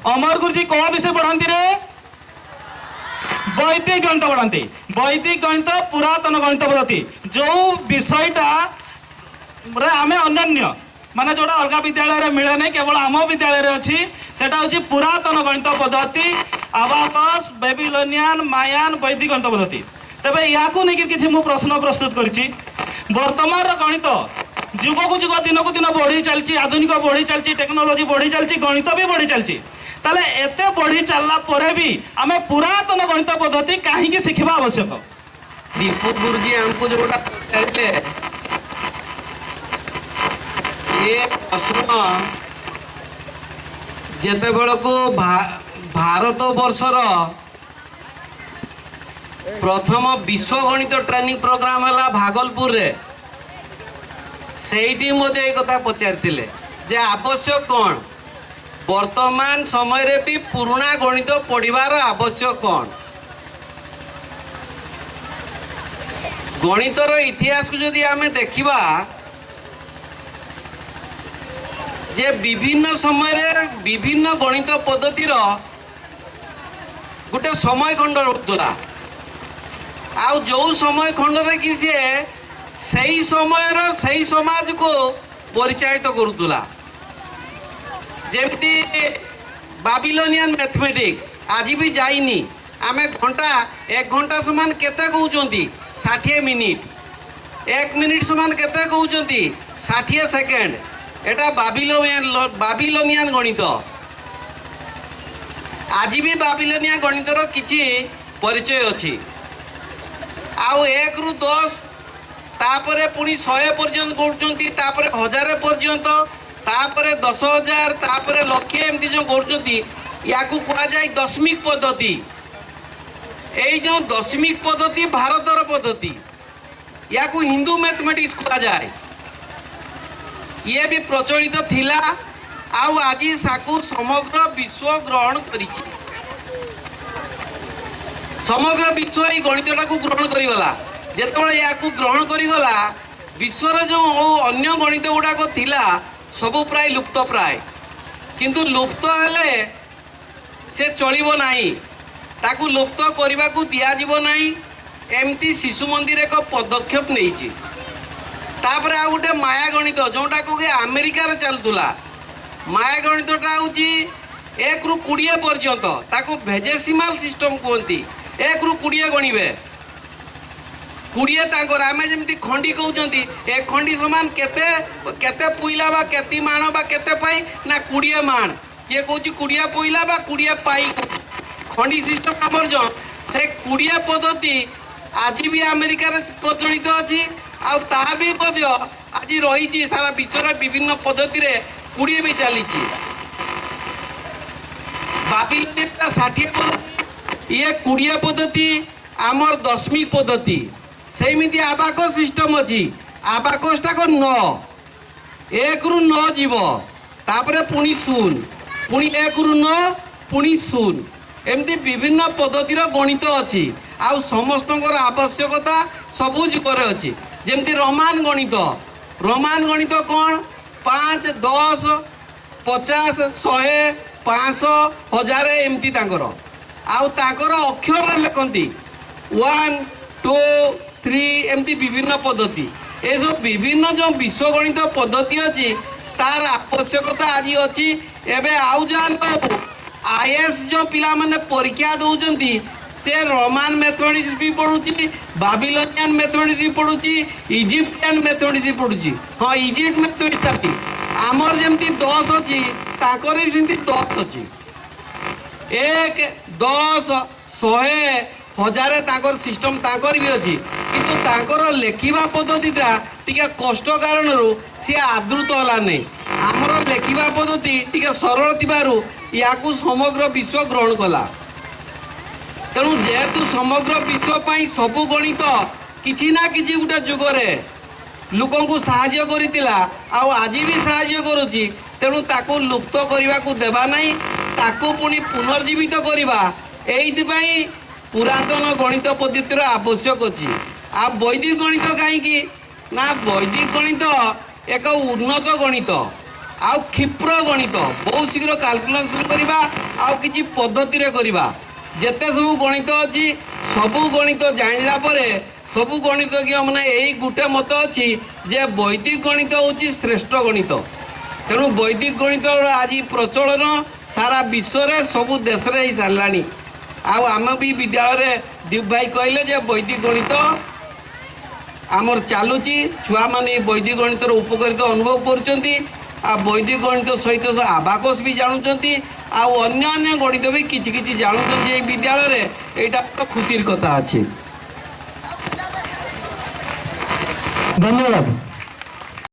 ଅମର ଗୁରୁଜୀ କୋଉ ବିଷୟ ପଢାନ୍ତି ରେ? ବୈଦିକ ଗଣିତ ପଢାନ୍ତି। ବୈଦିକ ଗଣିତ ପୁରାତନ ଗଣିତ ପଦ୍ଧତି, ଯୋଉ ବିଷୟଟା ରେ ଆମେ ଅନନ୍ୟ, ମାନେ ଯୋଉଟା ଅଲଗା ବିଦ୍ୟାଳୟରେ ମିଳେ ନାହିଁ, କେବଳ ଆମ ବିଦ୍ୟାଳୟରେ ଅଛି, ସେଟା ହଉଛି ପୁରାତନ ଗଣିତ ପଦ୍ଧତି, ଆବାକସ୍, ବେବିଲୋନିଆନ, ମାୟାନ, ବୈଦିକ ଗଣିତ ପଦ୍ଧତି। ତେବେ ୟାକୁ ନେଇକି କିଛି ମୁଁ ପ୍ରଶ୍ନ ପ୍ରସ୍ତୁତ କରିଛି। ବର୍ତ୍ତମାନର ଗଣିତ ଯୁଗକୁ ଯୁଗ, ଦିନକୁ ଦିନ ବଢ଼ି ଚାଲିଛି, ଆଧୁନିକ ବଢ଼ି ଚାଲିଛି, ଟେକ୍ନୋଲୋଜି ବଢ଼ି ଚାଲିଛି, ଗଣିତ ବି ବଢ଼ି ଚାଲିଛି। ତାହେଲେ ଏତେ ବଢ଼ି ଚାଲିଲା ପରେ ବି ଆମେ ପୁରାତନ ଗଣିତ ପଦ୍ଧତି କାହିଁକି ଶିଖିବା ଆବଶ୍ୟକ? ଦୀପୁ ଗୁରୁଜୀ ଆମକୁ ଯୋଉଟା ପଚାରିଲେ, ଏ ପ୍ରଶ୍ନ ଯେତେବେଳକୁ ଭାରତ ବର୍ଷର ପ୍ରଥମ ବିଶ୍ୱ ଗଣିତ ଟ୍ରେନିଂ ପ୍ରୋଗ୍ରାମ ହେଲା ଭାଗଲପୁରରେ, ସେଇଠି ମଧ୍ୟ ଏଇ କଥା ପଚାରିଥିଲେ ଯେ ଆବଶ୍ୟକ କ'ଣ, ବର୍ତ୍ତମାନ ସମୟରେ ବି ପୁରୁଣା ଗଣିତ ପଢ଼ିବାର ଆବଶ୍ୟକ କ'ଣ। ଗଣିତର ଇତିହାସକୁ ଯଦି ଆମେ ଦେଖିବା ଯେ ବିଭିନ୍ନ ସମୟରେ ବିଭିନ୍ନ ଗଣିତ ପଦ୍ଧତିର ଗୋଟେ ସମୟ ଖଣ୍ଡ ରହୁଥିଲା, ଆଉ ଯୋଉ ସମୟ ଖଣ୍ଡରେ କି ସିଏ ସେଇ ସମୟର ସେଇ ସମାଜକୁ ପରିଚାଳିତ କରୁଥିଲା। ଯେମିତି ବାବିଲୋନିଆନ ମ୍ୟାଥମେଟିକ୍ସ ଆଜି ବି ଯାଇନି। ଆମେ ଘଣ୍ଟା, ଏକ ଘଣ୍ଟା ସମାନ କେତେ କହୁଛନ୍ତି? 60 ମିନିଟ୍। ଏକ ମିନିଟ୍ ସମାନ କେତେ କହୁଛନ୍ତି? 60 ସେକେଣ୍ଡ। ଏଟା ବାବିଲୋନିଆନ ଗଣିତ। ଆଜି ବି ବାବିଲୋନିଆ ଗଣିତର କିଛି ପରିଚୟ ଅଛି। ଆଉ 1ରୁ 10, ତାପରେ ପୁଣି 100 ପର୍ଯ୍ୟନ୍ତ କରୁଛନ୍ତି, ତାପରେ 1000 ପର୍ଯ୍ୟନ୍ତ, ତାପରେ 10,000, ତାପରେ ଲକ୍ଷେ, ଏମିତି ଯେଉଁ କରୁଛନ୍ତି, ୟାକୁ କୁହାଯାଏ ଦଶମିକ ପଦ୍ଧତି। ଏଇ ଯେଉଁ ଦଶମିକ ପଦ୍ଧତି ଭାରତର ପଦ୍ଧତି, ୟାକୁ ହିନ୍ଦୁ ମ୍ୟାଥମେଟିକ୍ସ କୁହାଯାଏ। ଇଏ ବି ପ୍ରଚଳିତ ଥିଲା, ଆଉ ଆଜି ତାକୁ ସମଗ୍ର ବିଶ୍ୱ ଗ୍ରହଣ କରିଛି। ସମଗ୍ର ବିଶ୍ୱ ଏଇ ଗଣିତଟାକୁ ଗ୍ରହଣ କରିଗଲା। ଯେତେବେଳେ ଏହାକୁ ଗ୍ରହଣ କରିଗଲା, ବିଶ୍ୱର ଯେଉଁ ଅନ୍ୟ ଗଣିତ ଗୁଡ଼ାକ ଥିଲା ସବୁ ପ୍ରାୟ ଲୁପ୍ତ ପ୍ରାୟ। କିନ୍ତୁ ଲୁପ୍ତ ହେଲେ ସେ ଚଳିବ ନାହିଁ, ତାକୁ ଲୁପ୍ତ କରିବାକୁ ଦିଆଯିବ ନାହିଁ। ଏମିତି ଶିଶୁ ମନ୍ଦିର ଏକ ପଦକ୍ଷେପ ନେଇଛି। ତାପରେ ଆଉ ଗୋଟେ ମାୟା ଗଣିତ, ଯେଉଁଟାକୁ କି ଆମେରିକାରେ ଚାଲୁଥିଲା। ମାୟା ଗଣିତଟା ହେଉଛି 1ରୁ 20 ପର୍ଯ୍ୟନ୍ତ, ତାକୁ ଭେଜେସିମାଲ ସିଷ୍ଟମ କୁହନ୍ତି। 1ରୁ 20 ଗଣିବେ, 20 ତାଙ୍କର। ଆମେ ଯେମିତି ଖଣ୍ଡି କହୁଛନ୍ତି, ଏକ ଖଣ୍ଡି ସମାନ କେତେ, କେତେ ପୋଇଲା ବା କେତେ ମାଣ ବା କେତେ ପାଇ ନା 20 ମାଣ, କିଏ କହୁଛି 20 ପୋଇଲା ବା 20 ପାଇ। ଖଣ୍ଡି ସିଷ୍ଟମ ଆମର ଯେଉଁ ସେ 20 ପଦ୍ଧତି ଆଜି ବି ଆମେରିକାରେ ପ୍ରଚଳିତ ଅଛି, ଆଉ ତା ବି ମଧ୍ୟ ଆଜି ରହିଛି ସାରା ବିଶ୍ୱର ବିଭିନ୍ନ ପଦ୍ଧତିରେ 20 ବି ଚାଲିଛି। ବାବିଲୋନିଆ 60 ପଦ୍ଧତି, ଇଏ 20 ପଦ୍ଧତି, ଆମର ଦଶମିକ ପଦ୍ଧତି। ସେଇମିତି ଆବାକସ୍ ସିଷ୍ଟମ ଅଛି। ଆବାକସଟାକ 9, 1ରୁ 9 ଯିବ, ତାପରେ ପୁଣି 0, ପୁଣି 1ରୁ 9, ପୁଣି 0, ଏମିତି ବିଭିନ୍ନ ପଦ୍ଧତିର ଗଣିତ ଅଛି। ଆଉ ସମସ୍ତଙ୍କର ଆବଶ୍ୟକତା ସବୁ ଯୁଗରେ ଅଛି। ଯେମିତି ରୋମାନ ଗଣିତ, ରୋମାନ ଗଣିତ କ'ଣ? 5, 10, 50, 100, 500, 1000 ଏମିତି ତାଙ୍କର। ଆଉ ତାଙ୍କର ଅକ୍ଷରରେ ଲେଖନ୍ତି 1 2 3, ଏମିତି ବିଭିନ୍ନ ପଦ୍ଧତି। ଏସବୁ ବିଭିନ୍ନ ଯେଉଁ ବିଶ୍ୱ ଗଣିତ ପଦ୍ଧତି ଅଛି ତାର ଆବଶ୍ୟକତା ଆଜି ଅଛି। ଏବେ ଆଉ ଯାଆନ୍ତୁ, is ଯେଉଁ ପିଲାମାନେ ପରୀକ୍ଷା ଦେଉଛନ୍ତି ସେ ରୋମାନ ମ୍ୟାଥମେଟିକ୍ସ ବି ପଢ଼ୁଛି, ବାବିଲୋନିଆନ ମ୍ୟାଥମେଟିକ୍ସ ବି ପଢ଼ୁଛି, ଇଜିପ୍ଟିଆନ ମ୍ୟାଥମେଟିକ୍ସ ବି ପଢ଼ୁଛି। ହଁ, ଇଜିପ୍ଟ ମ୍ୟାଥମେଟିକ୍ସଟା ବି ଆମର ଯେମିତି 10 ଅଛି, ତାଙ୍କର ବି ସେମିତି 10 ଅଛି। 1, 10, 100, 1000 ତାଙ୍କର ସିଷ୍ଟମ ତାଙ୍କର ବି ଅଛି। କିନ୍ତୁ ତାଙ୍କର ଲେଖିବା ପଦ୍ଧତିଟା ଟିକେ କଷ୍ଟ କାରଣରୁ ସିଏ ଆଦୃତ ହେଲା ନାହିଁ। ଆମର ଲେଖିବା ପଦ୍ଧତି ଟିକେ ସରଳ ଥିବାରୁ ୟାକୁ ସମଗ୍ର ବିଶ୍ୱ ଗ୍ରହଣ କଲା। ତେଣୁ ଯେହେତୁ ସମଗ୍ର ବିଶ୍ୱ ପାଇଁ ସବୁ ଗଣିତ କିଛି ନା କିଛି ଗୋଟେ ଯୁଗରେ ଲୋକଙ୍କୁ ସାହାଯ୍ୟ କରିଥିଲା, ଆଉ ଆଜି ବି ସାହାଯ୍ୟ କରୁଛି, ତେଣୁ ତାକୁ ଲୁପ୍ତ କରିବାକୁ ଦେବା ନାହିଁ, ତାକୁ ପୁଣି ପୁନର୍ଜୀବିତ କରିବା। ଏଇଥିପାଇଁ ପୁରାତନ ଗଣିତ ପଦ୍ଧତିର ଆବଶ୍ୟକ ଅଛି। ଆଉ ବୈଦିକ ଗଣିତ କାହିଁକି ନା, ବୈଦିକ ଗଣିତ ଏକ ଉନ୍ନତ ଗଣିତ। ଆଉ କ୍ଷିପ୍ର ଗଣିତ, ବହୁତ ଶୀଘ୍ର କାଲକୁଲେସନ୍ କରିବା ଆଉ କିଛି ପଦ୍ଧତିରେ କରିବା। ଯେତେ ସବୁ ଗଣିତ ଅଛି, ସବୁ ଗଣିତ ଜାଣିଲା ପରେ ସବୁ ଗଣିତଜ୍ଞ ମାନେ ଏଇ ଗୋଟେ ମତ ଅଛି ଯେ ବୈଦିକ ଗଣିତ ହେଉଛି ଶ୍ରେଷ୍ଠ ଗଣିତ। ତେଣୁ ବୈଦିକ ଗଣିତର ଆଜି ପ୍ରଚଳନ ସାରା ବିଶ୍ୱରେ ସବୁ ଦେଶରେ ହେଇସାରିଲାଣି। ଆଉ ଆମେ ବି ବିଦ୍ୟାଳୟରେ ଦୀପ ଭାଇ କହିଲେ ଯେ ବୈଦିକ ଗଣିତ ଆମର ଚାଲୁଛି, ଛୁଆମାନେ ଏଇ ବୈଦିକ ଗଣିତର ଉପକାରିତା ଅନୁଭବ କରୁଛନ୍ତି। ଆଉ ବୈଦିକ ଗଣିତ ସହିତ ଆବାକସ୍ ବି ଜାଣୁଛନ୍ତି ଆଉ ଅନ୍ୟାନ୍ୟ ଗଣିତ ବି କିଛି କିଛି ଜାଣୁଛନ୍ତି ଏଇ ବିଦ୍ୟାଳୟରେ। ଏଇଟା ତ ଖୁସିର କଥା ଅଛି। ଧନ୍ୟବାଦ।